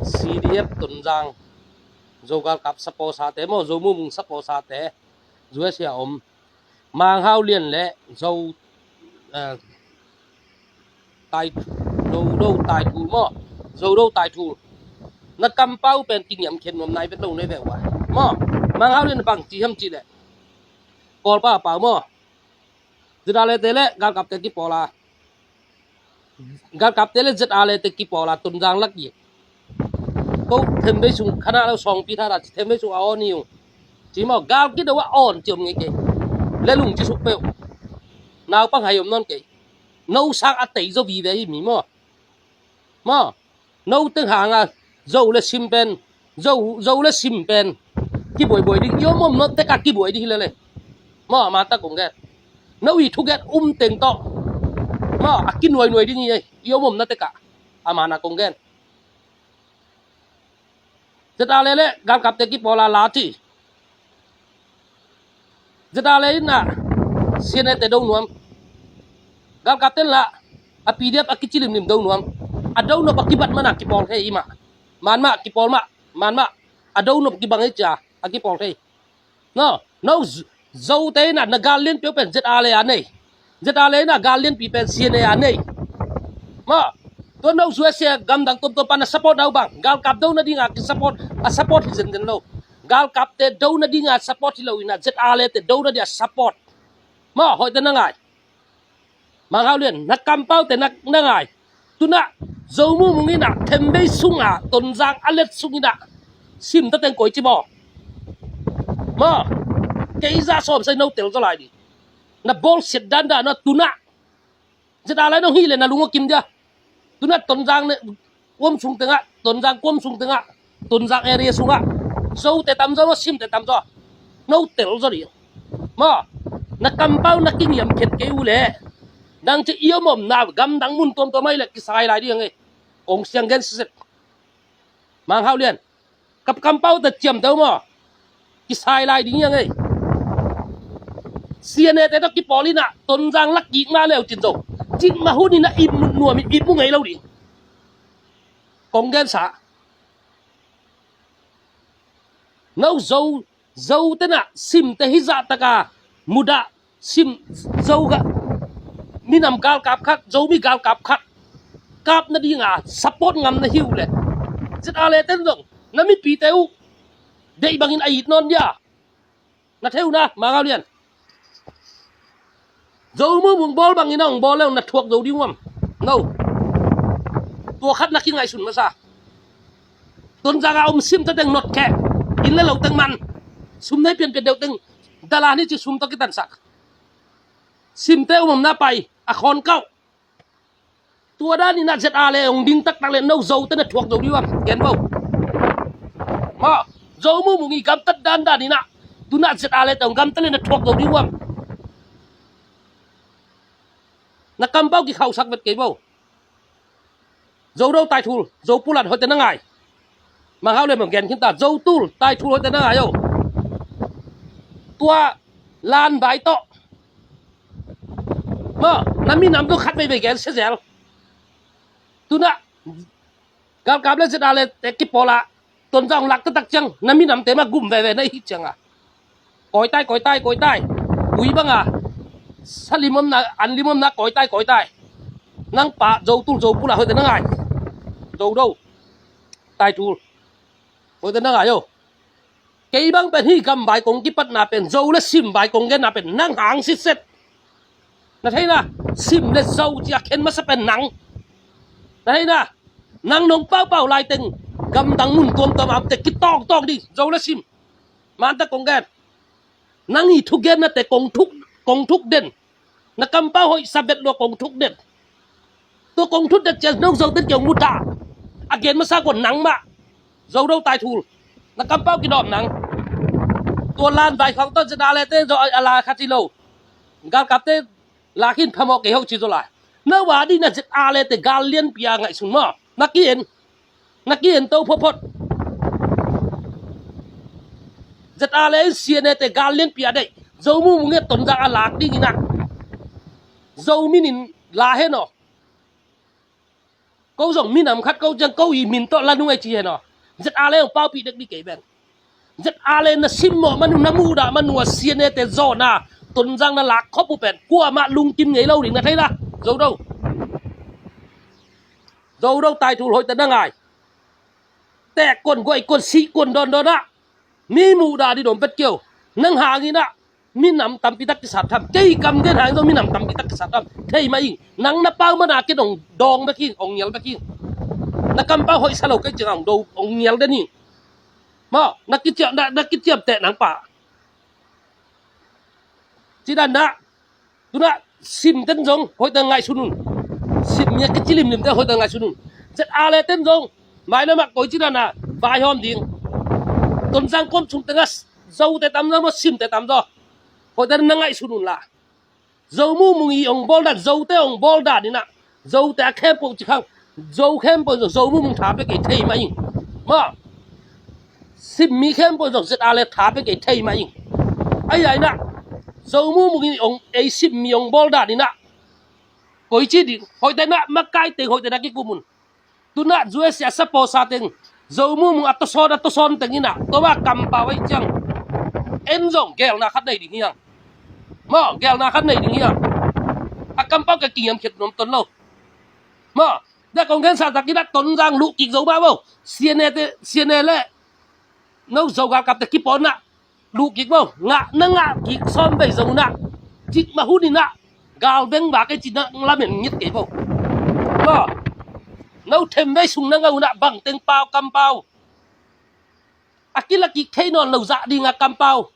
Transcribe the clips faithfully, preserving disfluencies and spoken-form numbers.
C D F Tonzang, Zo galkap saposate maw, Zo mumung saposate, U S A om, Mang Hau Lian le Zo, eh, tai, Zo Do Tai Thul maw, Zo Do Tai Thul. Na kampau pen kiniam khen nuam nai vet lo nei ve ua maw. Mang Hau Lian bang ci hiam cih leh, Kawlpau a pau maw, Z R A te le galkapte kipawl a, galkapte le Z R A te kipawl a Tonzang lak i ko themvei sung khana lo sawngpi tha ra ci, themvei sung a awn hi ung ci maw. Gal kido a awn ci om ngei kei. Le lung ci suk peuh. Naupang hai om nawn kei. No sang a tei zo vive hi mi maw. Maw, no teng hanga Zo le Sim pen, Zo, Zo le Sim pen kibuaibuai ding, i om omna tekah kibuai ding hi lele. Maw, a man tak kong gen. No i thugen um teng tawh maw, a kinuainuai ding hi ei, i om omna tekah. A man a kong gen. Z R A le galkapte kipawl a la ci. Z R A in ah C N A te do nuam. Galkapte in lah a P D F a kici limlim do nuam. A do nop a kibat man a kipawl thei i mah. Man mah kipawl mah, man mah. A do nop kibang ei cia a kipawl thei. No, no, Zote in ah na gal lianpi uh pen Z R A a nei. Z R A in ah gal lianpi pen C N A a nei. Maw, tua no U S A gamdang tuamtuam pan na support na uh bang, galkap do nadinga ki support, a support hi zenzen lo. Galkapte do nadinga support hi lo in ah Z R A te do nadinga support. Maw, hoihte na ngai. Mang Hau Lian, na kampaute na, na ngai. Tunah Zo mumung in ah themvei sunga Tonzang a let sung in ah Simte teng koici maw. Maw, kei za sawm sai no tel zaw lai ding. Na bawlsiat dandan a tunah Z R A nong hih leh na lung a kim dia. Tunah Tonzang ne kuam sung tengah, Tonzang kuam sung tengah, Tonzang area sungah Zote tamzaw maw, Simte tamzaw. No tel zaw ding. Maw, na kampau na kiniam khet kei uh leh nang ci i om omna gamdang mun tuamtuam ah i leh kisai lai ding a ngei. Kong siang gen siset. Mang Hau Lian, kap kampaute ciamteh uh maw. Kisai lai ding hi a ngei. C N A te tawh kipawl in ah Tonzang lak kik mah leu cin zo. Cikmah hun in ah ip mu nuam in ip mu ngei lo ding. Kong gensa. No Zo, Zote in ah Simte hih zahtaka mudah, Sim, Zo ga, minam galkap khat, Zomi galkap khat kap nadinga support ngam na hi uh leh Z R A te in zong na mipite uh deih bangin a it nawn dia. Na thei uh na, Mang Hau Lian. Zo mumung bawl bangin a hong bawl leh na thuak zo ding uh am? No. Tua khat na kingaihsun masa. Tonzang a om Simte teng notkheh. Inn le lo teng man. Sum nei pianpian deuh teng. Dala ni ci sum tawh kitansak. Simte um omna pai a khawng kauh. Tua dan in ah Z R A hong ding taktak leh no Zote na thuak zo ding uh am? Gen bo. Maw, Zo mumung i gamtat dandan in ah tunah Z R A te hong gamtat leh na thuak zo ding uh am? Na kampau kikhauhsak vet kei bo. Zo Do Tai Thul, Zo Pulat hoihte na ngai. Mang Hau Lian bang gen khin ta, Zo Tul, Tai Thul hoihte na ngai o. Tua Lan Vai tawh maw, na minam tawh khat veivei gen sia zel. Tunah galkap le Z R A te kipawl ah Tonzang lak taktak ciang na minamte mah gum veve na i hih ciang a. Koitai, koitai, koitai. Ui banga sa lim omna, an lim omna, koitai, koitai. Nang pa Zo Tul, Zo Pulat hoihte na ngai. Zo Do Tai Thul hoihte na ngai o. Kei bang pen hih gam vai kong kipatna pen, Zo le Sim vai kong genna pen nang hang sitset. Na theina, Sim le Zo ci a khen masa pen nang. Na theina, nang nong paupau laiteng gamdang mun tuamtuam a omte kitawngtawng ding, Zo le Sim. Mantak kong gen. Nang i thugennate kong thuk, kong thuk den. Na kampau hoihsa vet lua kong thuk den. Tua kong thuk den ciang no Zote in kei hong mu ta. A gen masa kua nang mah. Zo Do Tai Thul. Na kampau kidawm nang. Tua Lan Vai khawng tawh Z R A te zaw a la kha ci lo. Galkapte la khin phamawh kei ho ci zaw lai. Na wa dih na Z R A te gal lianpi a ngaihsun maw. Na ki-en. Na ki-en to photphot. Z R A le C N A te gal lianpi a deih. Zo mumung e Tonzang a lak ding in ah. Zo min in la hen aw. Ko zong minam khat ko ciang ko i min tawh la nung ei ci hen aw. ZRA le hong paupih dek dih kei pen. ZRA le na simmawh man uh, na muhdah man uh a C N A te zawhna Tonzang na lak khop uh pen kuamah lungkim ngei lo ding na thei la. Zo do. Zo do, taitul hoihte na ngai. Tek kuan, guai kuan, sih kuan dawndawn ah mi muhdah dih dawm pet kei uh. Nang hangin ah minam tampi tak kisat tham. Kei kam gen hang zong minam tampi tak kisat tham. Thei mah ing. Nang na pau mana ken hong dawng bek ing, hong ngial bek ing. Na kampau hoih sa lo kei ciang hong do, hong ngial den ing. Maw, na kiciam, na, na kiciam teh nang pa. Ci dan na. Tu na sim ten zong hoihte ngaihsun un. Sim mi a kici limlim te hoihte ngaihsun un. ZRA le ten zong mai na mak koi ci dan na vaihawm ding. Tonzang kom sung tengah Zote tam zaw maw, Simte tam zaw? Hoihte na ngaihsun un la. Zo mumung i hong bawl dan, Zote hong bawl dan in ah, Zote a khempeuh ci khang, Zo khempeuh zong Zo mumung tha pia kei thei mah ing. Maw, Simmi khempeuh zong ZRA le tha pia kei thei mah ing. Ahi a in ah, Zo mumung i hong, ei Simmi hong bawl dan in ah, koi ci ding, hoihte na makai teng hoihte na kikum un. Tu na U S A a saposa teng, Zo mumung a tawsawn, a tawsawn teng in ah, tua mah kampau ei ciang, en zong gelna khat nei ding hiang. Maw, gelna khat nei ding hiang. A kampau ka kingiam khiat nuam ton lo. Maw, da kong gen sa tak in ah Tonzang luh kik zo mah bo. C N A te, C N A le no Zo galkapte kipawn ah luh kik bo. Ngah, na ngah kik sawm vei zong un ah, cik mah hun in ah gal beng vak ei ci na lamen ngiat kei bo. Maw, no them vei sung na ngah un ah bangteng pau kampau a kila kik thei nawn lo zah ding a kampau.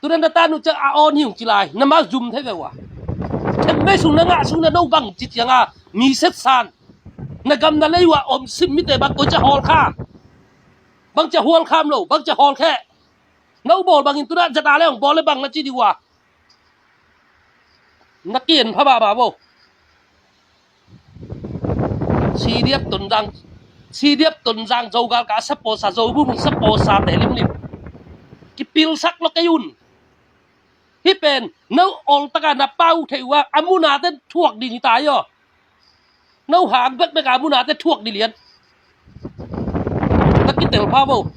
Tu na na tan uh ciang a awn hi ung ci lai, na mau zum thei ve ua. Them vei sung na ngah sung na no bang ci ciang a mi setsan. Na gam na lei ua om Simmite bang koi cia hawl kha. Bang cia hawl kham lo, bang cia hawl khe. No bawl bangin tu na ZRA le hong bawl le bang na ci dih ua. Na kian pha mahmah bo. CDF Tonzang, CDF Tonzang Zo galkap a saposa, Zo mumung saposa te limlim kipilsak lo kei un. Hih pen no oltaka na pau thei uh a, a muna ten thuak ding hi ta hi aw. No hang bekbek a muna te thuak dih lian. Na kitel pha bo.